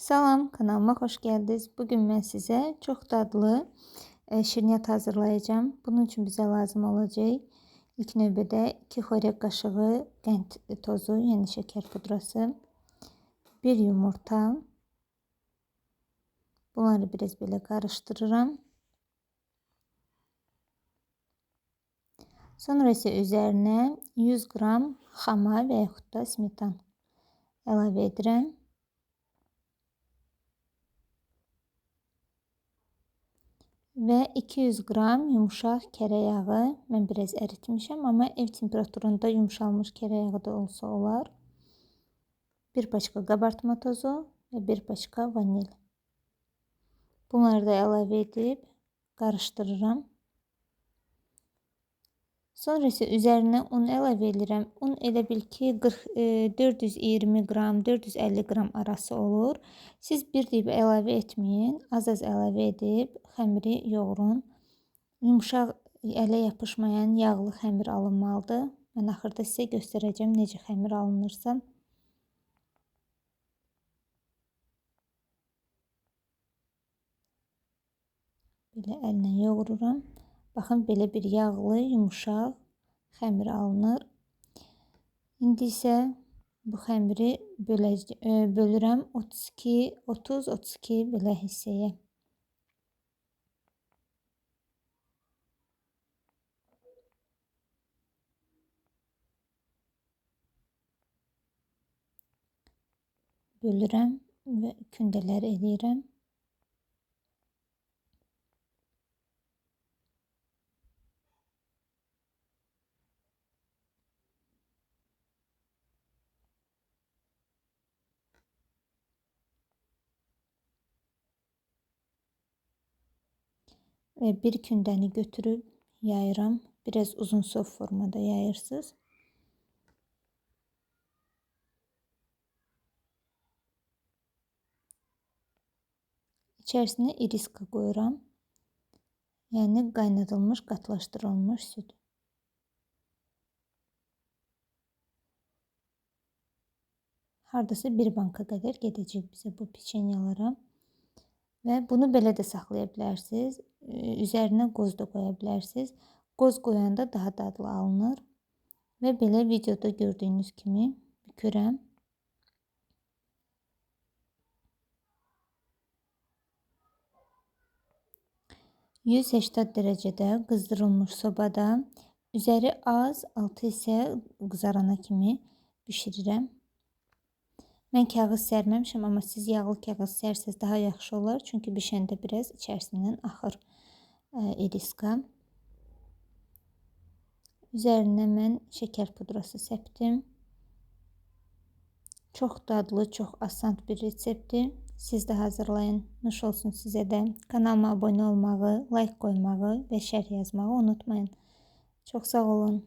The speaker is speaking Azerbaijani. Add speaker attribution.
Speaker 1: Salam, kanalıma xoş gəldiniz. Bugün mən sizə çox dadlı şirniyyat hazırlayacağım. Bunun üçün bizə lazım olacaq ilk növbədə 2 xörək qaşığı qənd tozu, yəni şəkər pudrası, 1 yumurta. Bunları biraz belə qarışdırıram. Sonra isə üzərinə 100 qram xama və yaxud da smetan əlavə edirəm. Və 200 qram yumşaq kərə yağı. Mən biraz əritmişəm, amma ev temperaturunda yumşalmış kərə yağı da olsa olar. 1 paçka qabartma tozu və 1 paçka vanil. Bunları da əlavə edib qarışdırıram. Sonra isə üzərinə un əlavə edirəm. Un elə bil ki 420 qram, 450 qram arası olur. Siz bir deyib əlavə etməyin. Az-az əlavə edib xəmiri yoğurun. Yumşaq, ələ yapışmayan yağlı xəmir alınmalıdır. Mən axırda sizə göstərəcəm necə xəmir alınırsa. Belə əllə yoğururam. Baxın, belə bir yağlı, yumuşaq xəmir alınır. İndi isə bu xəmiri bölürəm 32, 30, 32 belə hissəyə. Bölürəm və kündələr eləyirəm. Və bir kündəni götürüb yayıram. Biraz uzunsov formada yayırsınız. İçərisinə iriska qoyuram. Yəni qaynadılmış, qatlaşdırılmış süd. Hardasa bir banka qədər gedəcək bizə bu peçenyalara. Və bunu belə də saxlaya bilərsiniz. Üzərinə qoz da qoya bilərsiniz. Qoz qoyanda daha dadlı alınır. Və belə videoda gördüyünüz kimi bükürəm. ...180 dərəcədə qızdırılmış sobada üzəri az, altı isə qızarana kimi bişirirəm. Mən kağız sərməmişəm, amma siz yağlı kağız sərsəz daha yaxşı olar. Çünki bişəndə biraz içərisindən axır iriska. Üzərinə mən şəkər pudrası səpdim. Çox dadlı, çox asan bir reseptdir. Siz də hazırlayın. Nuş olsun sizə də. Kanalıma abunə olmağı, like qoymağı və şərh yazmağı unutmayın. Çox sağ olun.